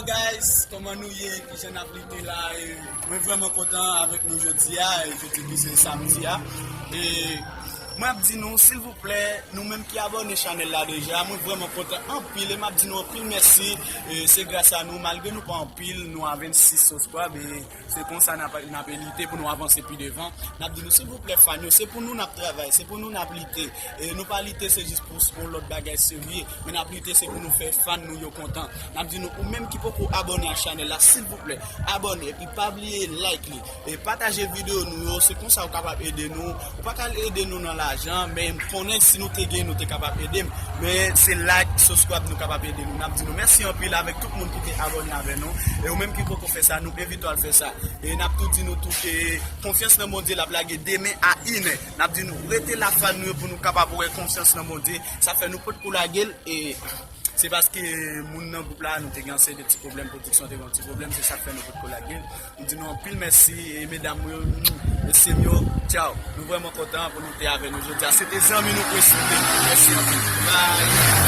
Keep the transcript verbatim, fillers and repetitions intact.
Guys, kòman nou ye? Kijan n ap lite la? E, mwen vrèman kontan avèk nou jodi a, e jodi ki se samdi a. E mwen ap di nou, silvouplè, nou menm ki abòne chanèl la deja, mwen vrèman kontan anpil e m ap di nou anpil mèsi. E se gras a nou, malgre nou pa anpil, nou a vennsis subscribe, e se konsa n ap, n ap lite pou nou avanse pi devan. N ap di nou, silvouplè, fan yo, se pou nou n ap travay, se pou nou n ap lite. E nou pa lite, se jis pou yon lòt bagay serye, men n ap lite, se pou nou fè fan nou yo kontan. N ap di nou, ou menm ki poko abòne a chanèl la, silvouplè, abòne, epi pa bliye like li. E pataje videyo nou yo, se konsa ou kapab ede nou. Ou pa ka ede nou nan lajan, men m konnen si nou te gen, nou te kapab ede m. Men se like, subscribe, nou kapab ede nou. N ap di nou mèsi anpil avèk tout moun ki te abòne avè nou. E ou menm ki poko fè sa, nou envite w al fè sa. E n ap tou di nou tou ke konfyans nan Bondye l ap lage demen a inè. N ap di nou rete la fan nou yo pou nou kapab wè konfyans nan Bondye. Sa fè nou potko lage l e se paske moun nan gwoup la, nou te gen yon seri de ti pwoblèm, pwodiksyon te gen yon ti pwoblèm, se sa k fè nou potko lage l. M di nou anpil mèsi, e medam yo, mm, mesye m yo, tchaw. Nou vrèman kontan pou nou te avè nou jodi a. Se te zanmi nou Prince Philippe. Mèsi anpil. Bye.